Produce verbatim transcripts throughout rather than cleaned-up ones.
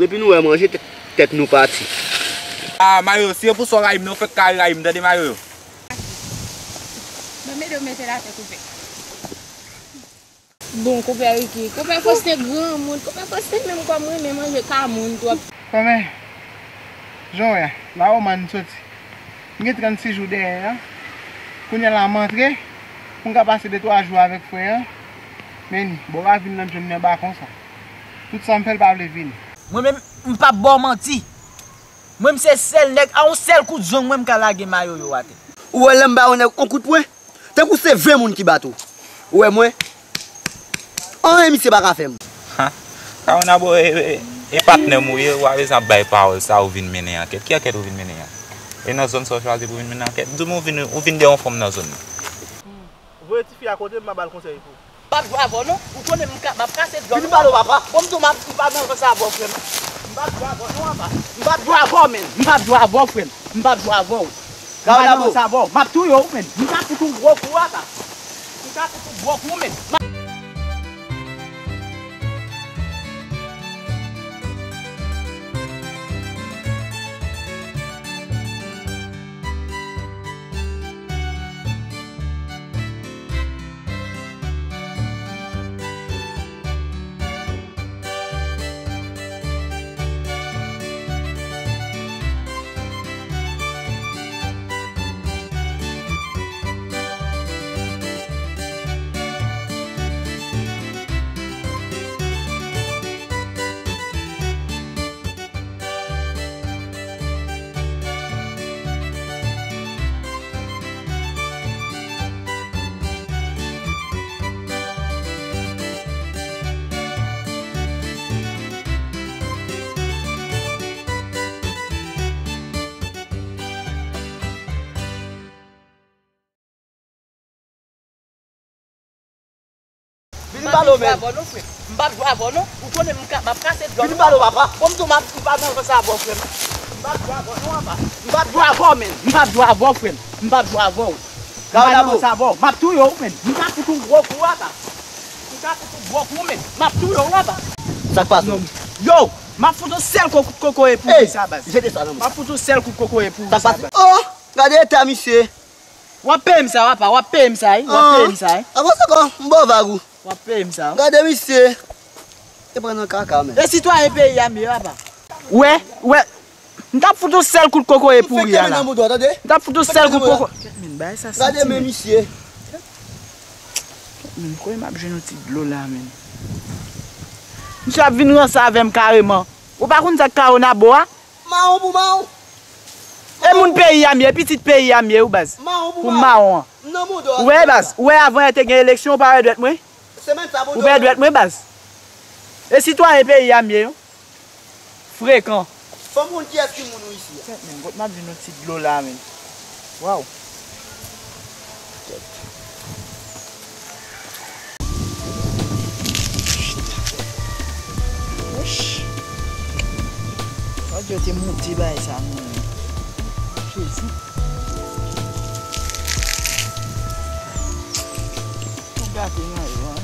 Depi nou wè manje, tèt, tèt nou pati. Ah, Mayo, si e pou sa w rayi m, non, w fèk ka rayi m, tande, Mayo. Ban m ede w mete l atè, koupe. Bon, konpè Ricky, konpè Faustin granmoun, konpè Faustin menm kòm renmen manje ka moun twòp. Kòmè, jan w wè a, la w man soti. M gen trannsis jou dèyè a. Kounye a la m antre, pou m ka pase de twa jou avèk frè an. Men ni, bon, pa vin nan jwenn nan ba konsa. Tout sa m fè l pa vle vini. Mwen menm, m p ap ba w manti. Mwen, m se sèl nèg, a yon sèl kout zong, mwen, m ka lage mayo yo atè. Ou wè lè m ba yon nèg yon kout pwen? Tankou se ven moun ki bat ou. Ou wè mwen? Anyen misye pa ka fè m. Ha. Kawona bro, e, e, e patnè m ou ye, ou pa bezwen ap bay pawòl sa ou vin mennen ankèt. Ki ankèt ou vin mennen an? E nan zòn sa ou chwazi pou vin mennen ankèt? Di m ou vin, ou vin dèyè yon fanm nan zòn nan. Voye tifi a kote m, m a ba l konsèy pou. M p ap jwe avè w non. Ou konnen m ka, m ap kase djòl ou. Vin pale w papa. Bon, m tou m ap, m pa nan avanse avè w, frè m. M p ap jwe avè w non, papa. M p ap jwe avè w, menn. M p ap jwe avè w, frè m. M p ap jwe avè w. M pa nan avanse avè w. M ap touye w, menn. M ka fout ou gwo kou, papa. M ka fout ou gwo kou, menn. Vin pale w, menn. M p ap jwe avè w non, frè m. M p ap jwe avè w non. Ou konnen m ka, m ap kase djòl ou. Vin pale w papa. Bon, m tou m ap, m pa nan avanse avè w, frè m. M p ap jwe avè w non, papa. M p ap jwe avè w, menn. M p ap jwe avè w, frè m. M p ap jwe avè w. M pa nan avanse avè w. M ap touye w, menn. M ka fout ou gwo kou, papa. M ka fout ou gwo kou, menn. M ap touye w, papa. Sa k pase? Yo, m ap fout yon sèl kout kokoye pou ou sa, baz. Jete sa nan men. M ap fout yon sèl kout kokoye pou ou sa, baz. Oh, gade eta misye. W ap peye m sa, papa, w ap peye m sa, wi, w ap peye m sa, wi. Avanse ankò, m ba w vag ou. W ap peye m sa, wi. Gade misye. E pran nan kaka, menn. E sitwayen peyi a m ye, papa. Wè, wè. M t ap fout yon sèl kout kokoye pou ou a la. M t ap fout yon sèl kout kokoye. Kèt, menn, bagay sa santi, menn. Gade men misye. Kèt, menn, kote m ap jwenn yon ti dlo la, menn. Misye ap vin ranse avè m kareman. Ou pa konn sa k kawona bo a? Mawon pou mawon. E moun peyi a m ye, pitit peyi a m ye, wi, baz. Mawon pou mawon. Pou mawon an. Ou wè, baz, ou wè avan yè te gen eleksyon, ou pa wè dwèt mwen? Ou wè dwèt mwen, baz? E sitwayen peyi a m ye, wi. Frekan. Fò m konn kiyès ki moun ou isi a. Kèt, menn, kot m ap jwenn yon ti dlo la, menn. Waw. Kèt. Wouch. Fòk yo te moute bagay sa, menn. Jezi. Tou gate nan yo, an.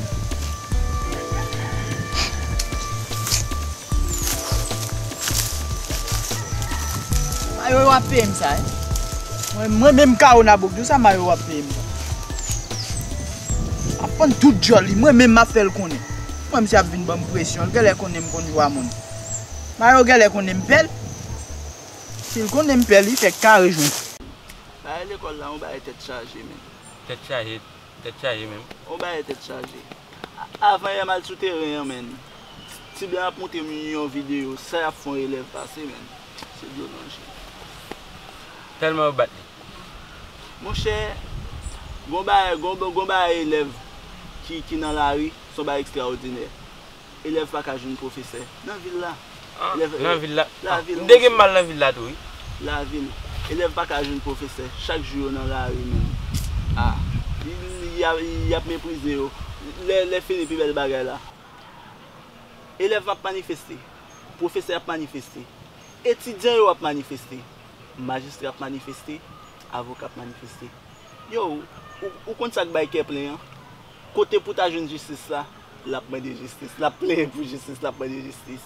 Mayo yo ap peye m sa, wi. Mwen, mwen menm Kawona Bouk, di w sa Mayo yo ap peye m sa. Ap pann tout djòl li, mwen menm m ap fè l konnen. Mwen, misye ap vin ban m presyon, l genlè konnen m konn jwe a moun. Mayo genlè konnen m pè l. Si l konnen m pè l, li fèk kare jwenn. Bagay lekòl la, yon bagay tèt chaje, menn. Tèt chaje, tèt chaje menm. Yon bagay tèt chaje. A-, avan yè m al sou teren an, menn. Ti blan ap montre m yon videyo, sa y ap fè yon elèv pase, menn. Se dlo nan je. Tèlman yo bat li. Monchè, gon bagay, gon, gon bagay elèv ki, ki nan lari, se yon bagay ekstraòdinè. Elèv pa ka jwenn pwofesè nan vil la. Ah, elèv, nan vil la? Lavil, ah, m te gen mal nan vil la tou, wi. Lavil. Elèv pa ka jwenn pwofesè. Chak jou yo nan lari, menm. Ah, y, y, y ap, y ap meprize yo. Lè, lè fini, pi bèl bagay la. Elèv ap manifeste. Pwofesè ap manifeste. Etidyan yo ap manifeste. Majistra ap manifeste. Avoka ap manifeste. Yo, ou, ou konn sa k bay kè plen an? Kote pou ta jwenn jistis la, l ap mande jistis. L ap plenyen pou jistis, l ap mande jistis.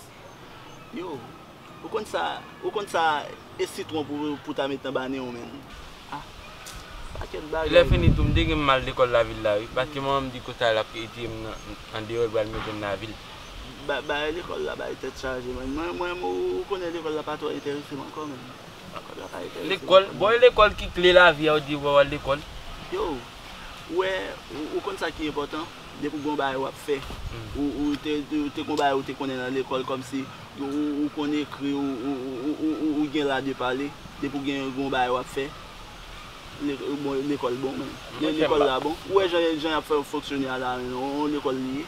Yo, ou konn sa, ou konn sa e sitwon pou, pou ta met anba nen w, menn. Ah, pakèt bagay. Lè fini tou, m te gen mal lekòl lavil la, wi. Paske manman m di konsa l ap etye m nan, andeyò, l pral mete m lavil. Ba, bagay lekòl la, bagay tèt chaje, menn. Mwen, mwen, ou, ou konnen lekòl la pa twò enterese m ankò, menn. Lekòl la pa enterese m ankò, menn. Lekòl, bò, e lekòl ki kle lavi a, ou di w al lekòl. Yo, ou wè, ou, ou konn sa ki enpòtan? Depi w gen yon bagay w ap fè, ou, ou te, ou te gen yon bagay ou te konnen nan lekòl, kòmsi ou, ou, ou konn ekri, ou, ou gen la de pale, depi w gen, gen yon bagay w ap fè, le-, bon, lekòl bon, menn. Le-, lekòl la bon. Ou wè jan, jan y ap fè fonksyone a la, menn, yon, yon lekòl li ye.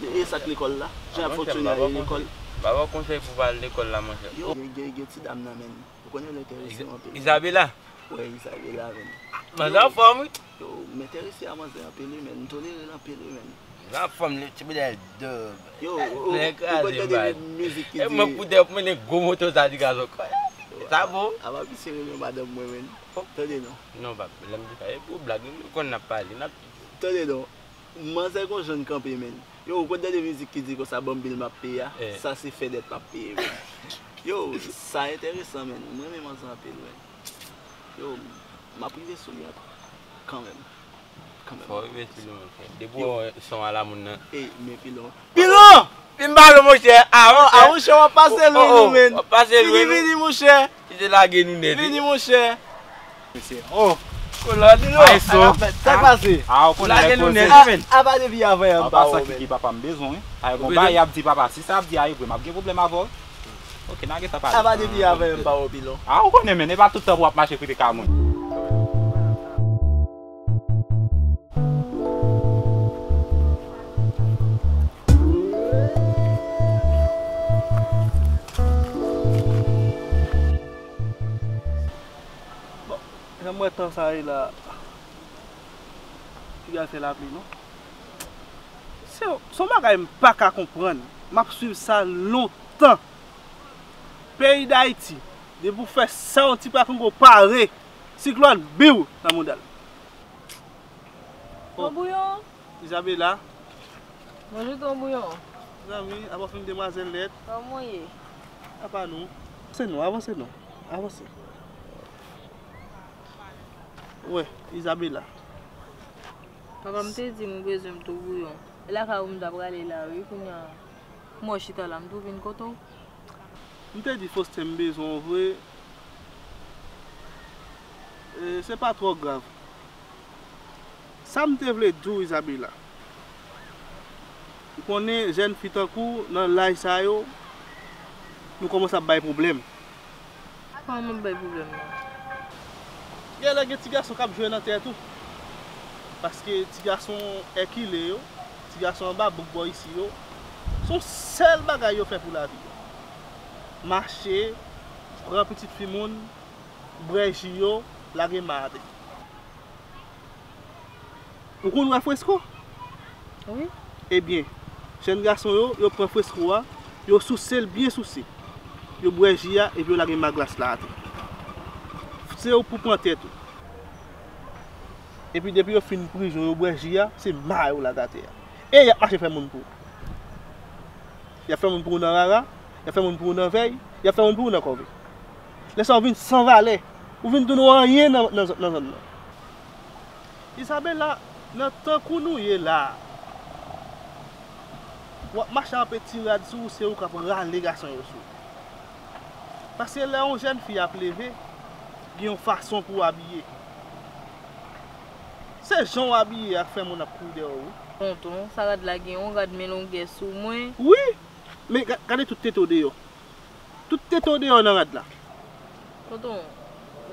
E, e sa k lekòl la? Jan y ap fonksyone a, e lekòl. M ba w konsèy pou w pa al lekòl la, monchè. Yo, gen, gen, gen ti dam nan, menn. Ou konnen l enterese m anpil. Isabela? Wè, Isabela, menn. Manzè anfòm, wi. Yo, m enterese a manzè anpil, wi, menn. M tolere l anpil, wi, menn. Manzè anfòm, li ti bidèl dòg. Yo, ou, ou konn tande mizik ki di. E mwen pou dèyè pou mennen gwo moto sa di gason. Sa bon. Apa misye renmen madanm mwen, menn. Tande non. Non, pap, lè m di sa, e pou blag, nou konn n ap pale, n ap. Tande non. Manzè gon jan l kanpe, menn. Yo, ou konn tande mizik ki di konsa, "Banm bil m ap peye a?" Sa se fè dèt m ap peye, menn. Yo, sa enteresan, menn. M renmen manzè anpil, menn. Yo, m ap rive sou li ankò. Kanmenm. Kanmenm. Fò w rive sou li, monchè. Depi w wè son a la moun nan. Ey, men Pilon. Pilon! Vin ba nou, monchè. Ah, monchè. Ah, monchè, w ap pase lwen, wi, menn. W ap pase lwen, wi. Vini, vini, monchè. Li te lage nou nèt, wi. Vini, monchè. Mesye, oh. Kolòn, Pilon. Maestro. Sa k pase? Ah, ou konnen lè poze. Lage nou nèt, wi, menn. Apa depi avè an pa ou, menn. Kiki papa m bezwen, wi. Ay, bon, ba, y ap di papa, si sa ap di a e vre, m ap gen pwoblèm avè w. Ok, n a gen tan pale. Apa depi avè an pa ou, Pilon. Ah, ou konnen, menn, e pa tout tan pou w ap mache koute ka moun. Bon, jan m wè tan sa ye la, piga fè lapli, non? Se, se yon bagay m pa ka konprann. M ap swiv sa lontan. Peyi Dayiti, depi w fè sa yon ti pa kongo pare, siklòn, biw, nan mouda l. Ton Bouyon. Isabela. Bonjou, Ton Bouyon. Zanmi, apa w fin demwazèl nèt? Kòman w ye? Apa nou? Avanse non, avanse non. Avanse. Wè, Isabela. Papa m te di m ou bezwen m, Ton Bouyon. E lakay ou m ta prale la, wi, kounye a. Mwen chita la, m tou vin kote w. M te di Faustin m bezwen w vre. E, se pa twò grav. Sa m te vle di w, Isabela. Ou konnen jèn fi tankou w nan laj sa yo, nou kòmanse ap bay pwoblèm. Kòman m ap bay pwoblèm nan? Genlè gen ti gason k ap jwe nan tèt ou. Paske ti gason èkile yo, ti gason anba bouk bò isi yo, se yon sèl bagay yo fè pou lavi yo. Mache, pran pitit fi moun, bwè ji yo, lage ma atè. Ou konn wè fresko? Wi. Ebyen, jèn gason yo, yo pran fresko a, yo souse l byen souse. Yo bwè ji a, epi yo lage ma glas la atè. Se ou pou pran tèt ou. Epi depi yo fin pri yo, yo bwè ji a, se ma yo lage atè a. E y ap mache fè moun pou ou. Y ap fè moun pou ou nan rara, y ap fè moun pou ou nan vèy, y ap fè moun pou ou nan kòve. Lè sa a ou vin san valè, ou vin tounen anyen nan, nan, nan zòn nan. Isabela, nan tan kou nou ye la a, w ap mache anpe ti rad sou ou, se ou k ap rale gason yo sou ou. Paske lè yon jèn fi ap leve, gen yon fason pou w abiye. Se jan w abiye a k fè moun ap kouri dèyè w, wi. Tonton, sa rad la gen yon rad men longè sou mwen. Wi, men ga-, gade tout tete w deyò. Tout tete w deyò nan rad la. Tonton,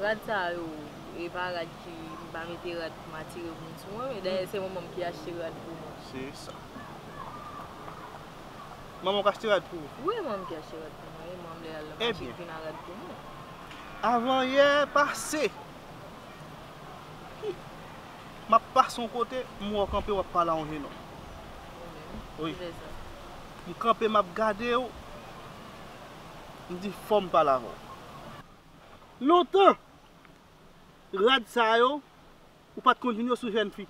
rad sa yo, e pa rad ki, m pa mete rad pou m atire moun sou mwen, men dayè se manman m ki achte rad pou mwen. Se sa. Manman w k achte rad pou ou? Wi, manman m ki achte rad pou mwen, e manman m lè l al nan mache, li vin a rad pou mwen. Avanyè pase. M ap pase yon kote, m wè w kanpe, w ap pale a yon jennonm. Ou menm? Wi. Ki fè sa? M kanpe, m ap gade w. M di, "Fò m pale avè w." Lontan, rad sa yo, ou pa t konn jwenn yo sou jèn fi.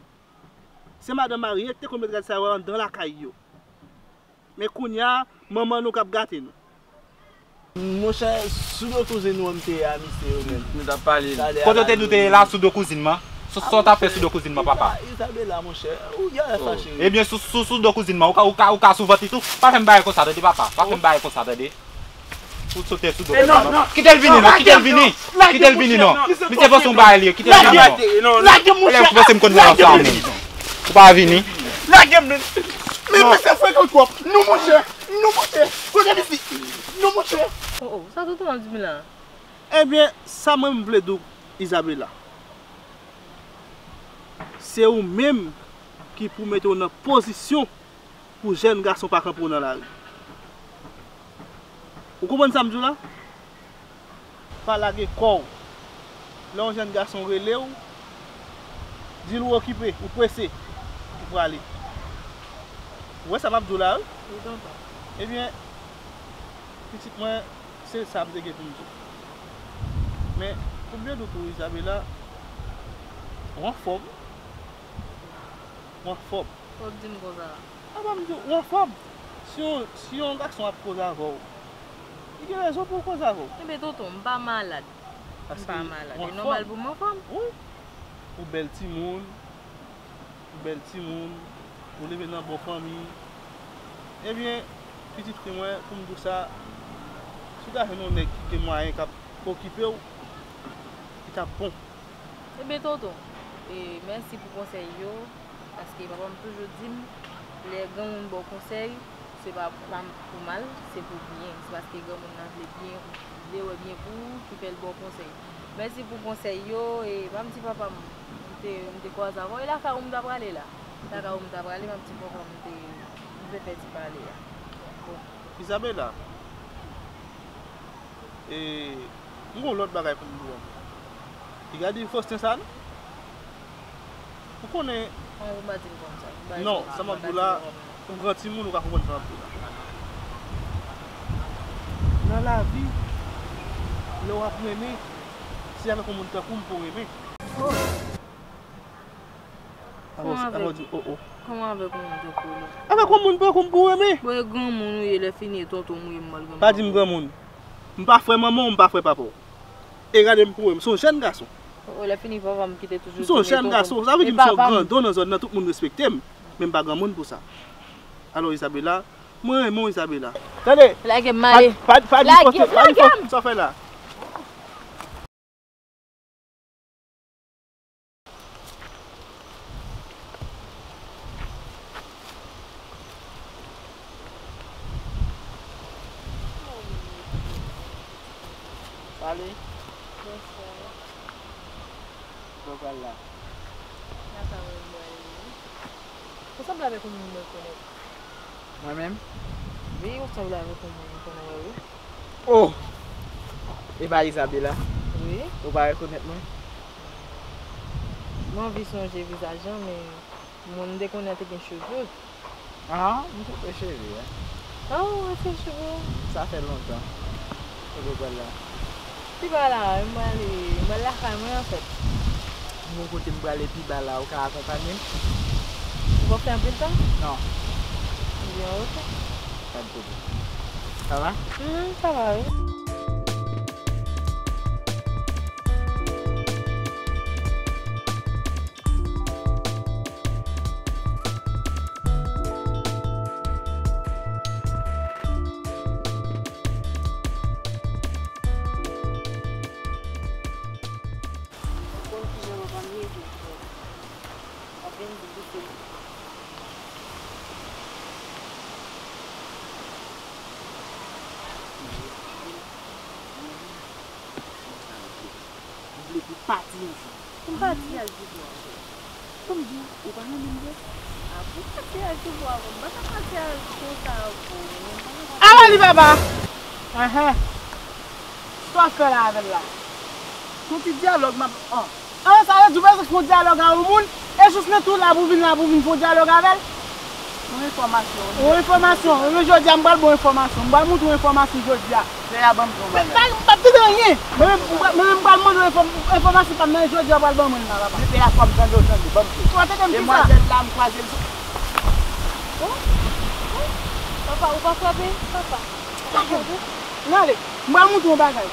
Se madan marye ki te konn met rad sa yo anndan lakay yo. Men kounye a, manman nou k ap gate nou. Monchè, sou do kouzin ou an m te ye a, misye yo menm. Nou t ap pale. Kote w te di w te ye la sou do kouzin mwen? Sa w t ap fè sou do kouzin mwen, papa? Isabela, monchè, ou genlè fache wi. Ebyen, sou, sou, sou do kouzin mwen, ou ka, ou ka, ou ka sou vant li tou? Pa fè m bagay konsa, tande, papa. Pa fè m bagay konsa, tande. Ou sote sou do kouzin mwen. Kite l vini, non, kite l vini. Kite l vini, non. Misye panse yon bagay li ye, kite l vini, non. Lage m, monchè. Lè ou panse m konn sa, non. Ou pa vini. Lage m, men. Men, men, se frekan twòp. Non, monchè. Non, monchè. Kote misye? Non, monchè. Oh, oh, sa tonton ap di m la? Ebyen, sa mwen m vle di w, Isabela. Se ou menm ki pou mete w nan pozisyon pou jèn gason pa kanpe w nan lari. Ou konprann sa m di w la? Pa lage kò w. Lè yon jèn gason rele w, di l ou okipe, ou prese, ou prale. Ou wè sa m ap di w la, wi? Wi, tonton. Ebyen, pitit mwen, se sa m te gen pou m di w. Men, pou m byen di w tou, Isabela, ou anfòm. Ou anfòm. Fò w di m konsa. Apa m di w, ou anfòm. Si yon, si yon gason ap koze avè w, li gen rezon pou l koze avè w. Enben, tonton, m pa malad. M pa malad. E nòmal pou m anfòm. Wi. Ou bèl timoun. Ou bèl timoun. Ou leve nan bon fanmi. Ebyen, pitit fi mwen, pou m di w sa, si w ta jwenn yon nèg ki gen mwayen k ap okipe w, li t ap bon. Ebyen, tonton, e, mèsi pou konsèy yo, paske papa m toujou di m, lè granmoun ba w konsèy, se pa, pa pou mal, se pou byen. Se paske granmoun nan vle byen, vle wè byen pou ou, ki fè l ba w konsèy. Mèsi pou konsèy yo, e m ap di papa m, m te, m te kwaze avè w, e lakay ou m ta prale la. Lakay ou m ta prale, m ap di papa m, m te, m te fè ti pale a. Bon. Isabela, e, m gon lòt bagay pou m di w ankò. Piga di Faustin sa, non? Ou konnen. An, ou pa di l konsa. Non, sa m ap di w la, ou gran timoun, ou ka konprann sa m ap di w la. Nan lavi, lè w ap renmen, se avèk yon moun tankou m pou w renmen. Kòman avèk, kòman avèk yon moun tankou w la? Avèk yon moun tankou m pou w renmen. Bon, e granmoun ou ye, lè fini e tonton m ou ye, m pral granmoun. Pa di m granmoun. M pa frè manman w, m pa frè papa w. E gade m pou wè, m se yon jèn gason. Oh, lè fini papa m kite toujou di m e tonton m. M se yon jèn gason, sa vle di m se yon grandon nan zòn nan, tout moun respekte m. Men m pa granmoun pou sa. Alò, Isabela, mwen renmen w, Isabela. Tande! Lage m ale. Pa, pa, pa di Faustin, pa di Faustin sa w fè la. Pale. Bonswa. Kote w pral la? Lakay mwen m prale wi. Ou sanble avèk yon moun mwen konèt. Mwen menm? Wi, ou sanble avèk yon moun m konnen wè wi. Oh! E pa Isabela? Wi. Ou pa rekonèt mwen? Mwen anvi sonje vizaj lan, men moun m te konnen an te gen cheve. Ah, m koupe cheve a. Ah, ou retire cheve w? Sa fè lontan. Kote w pral la? Pi ba la, m prale, m prale lakay mwen, anfèt. M gon kote m prale pi ba la, ou ka akonpanye m? Ou pap fè anpil tan? Non. Ebyen, oke. Pa de pwoblèm. Sa va? Mhm, sa va, wi. Ou konn kijan papa m ye, frè. W ap vin di l se. M vle pou pati ansanm. Pou m pati al di pou avè w. Pou m di w, ou pa renmen m vre? A, pou m pati al di pou avè w, m pa ka pati al konsa, pou. Ala li papa! Enhen. Sa w ap fè la avè l la? Se yon ti dyalòg m ap, an. An, sa vle di w bezwen fè yon dyalòg a yon moun, e jis nan tou la pou w vin la pou w vin fè yon dyalòg avè l? Yon enfòmasyon. Yon enfòmasyon. Ebyen, jodi a, m pral ba w enfòmasyon. M pral montre w enfòmasyon jodi a. Fè a ban m yon bagay. M p ap tande anyen. Mwen menm, mwen menm, m pral mande w enfò-, enfòmasyon pa m nan, jodi a, w pral ban mwen l la, papa. Depi la fwa m tande w, tande, ban m fè. Ou pa tande m di sa? Demwazèl la, m kwaze l sou. Oh, oh. Papa, ou pa frape, papa. Ou pa frape. Rale, m pral montre w yon bagay.